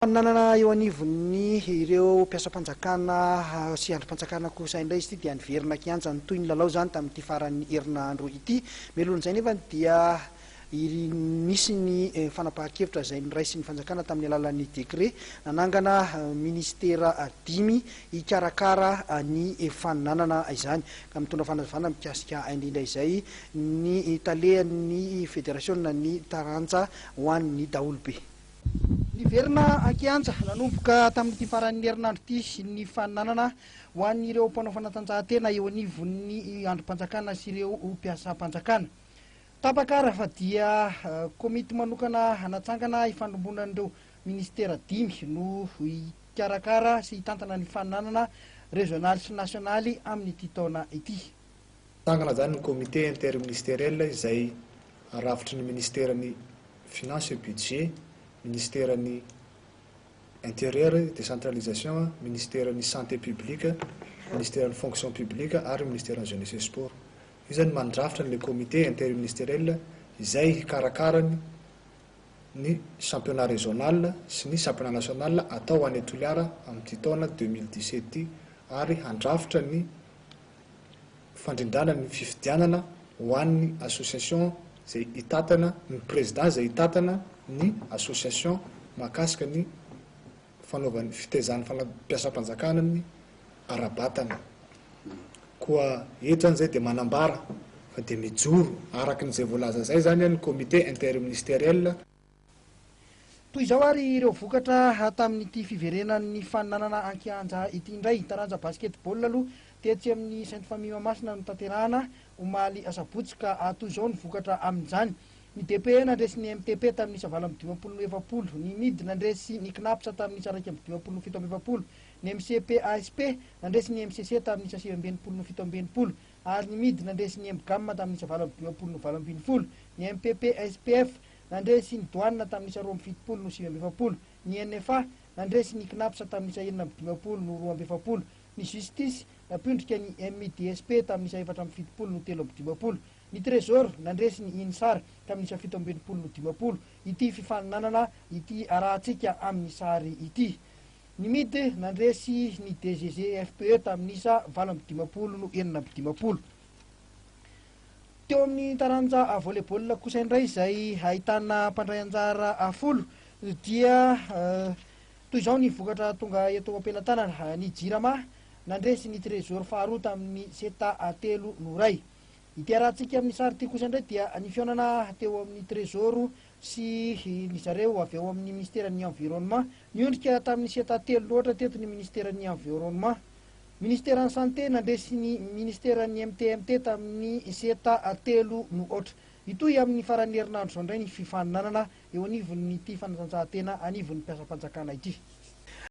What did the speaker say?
Fananana eo anivon'ny ireo mpiasam-panjakana sy andrim-panjakana kosa indray izy ity dia niverina kianja nitohy ny lalao izany tamin'ity faran'ny herinandro ity. Mialohan'izay nefa dia nisy ny fanapahan-kevitra izay noraisin'ny fanjakana tamin'ny alalan'ny décret nanangana ministera dimy hikarakara ny fananana izany ka mitondra fanazavana mikasika indrindra izay ny talehan'ny federasiona ny taranja ho an'ny daholobe. Niverina an-kianja nanomboka tamin'ity faran'ny herinandro ity ny faninanana ho an'ireo mpanao fanatanjahantena eo anivon'ny andrim-panjakana sy ireo mpiasam-panjakana. Tapaka ary fa dia komity manokana natsangana ifandrombonan'ireo minisitera dimy no hikarakara sy hitantana ny faninanana rezionaly sy nasionaly amin'ity taona ity. Natsangana izany ny comité interministériel izay arafitry ny ministeran'ny Finance et Budget, ministeran'ny Intérieur et Décentralisation, ministeran'ny Santé publique, ministeran'ny Fonction publique ary ministeran'ny Jeunesse et Sport. Io izany mandrafitra an'ilay comité interministériel izay hikarakara ny championnat régional sy ny championnat national atao any Toliara amin'ity taona 2017 ity ary handrafitra ny fandrindrana ny fifidianana ho an'ny association izay hitatana ny président izay hitatana ny association mahakasika ny fanaovan'ny fitaizan'ny mpiasam-panjakana ny ara-batana. Koa eto zany zay dia manambara fa dia mijoro araka ny izay voalaza izay zany ny comité interministériel. Toy izao ary ireo vokatra tamin'ity fiverenan'ny faninanana an-kianja ity indray. Taranja basket-ball aloha tetsy amin'ny Sainte Famille Mahamasina notanterahana omaly asabotsy ka toy izao ny vokatra amin'izany. Ny DPE nandresy ny MTP tamin'ny isa 58 no 40, ny MID nandresy ny CNAPS tamin'ny isa 51 no 47, ny MCP ASP nandresy ny MCC tamin'ny isa 69 no 67 ary ny MID nandresy ny MGAM tamin'ny isa 58 no 18, ny MPP SPF nandresy ny Douane tamin'ny isa 72 no 49, ny NFA nandresy ny CNAPS tamin'ny isa 56 no 42, ny Justice nampiondrika ny MIDSP tamin'ny isa 74 no 53, ny Trésor nandresy ny INSAR tamin'ny isa 67 no 50, ity fifaninanana ity arahantsika amin'ny sary ity. Ny MID nandresy ny DGGFPE tamin'ny isa 58 no 56. Teo amin'ny taranja volley-ball kosa indray izay ahitana mpandray anjara folo dia toy izao ny vokatra tonga eto am-pelatanana. Ny Jirama nandresy ny Trésor faharoa tamin'ny seta telo no iray. Ity arahantsika amin'ny sary ity kosa indray dia ny fihaonana teo amin'ny Trésor sy ny zareo avy ao amin'ny ministeran'ny Environnement. Niondrika tamin'ny seta telo loatra teto ny ministeran'ny Environnement. Ministeran'ny Santé nandresy ny ministeran'ny MTMT tamin'ny seta telo no aotra. Hitohy amin'ny faran'ny herinandro izao indray ny fifaninanana eo anivon'ity fanatanjahantena anivon'ny mpiasam-panjakana ity.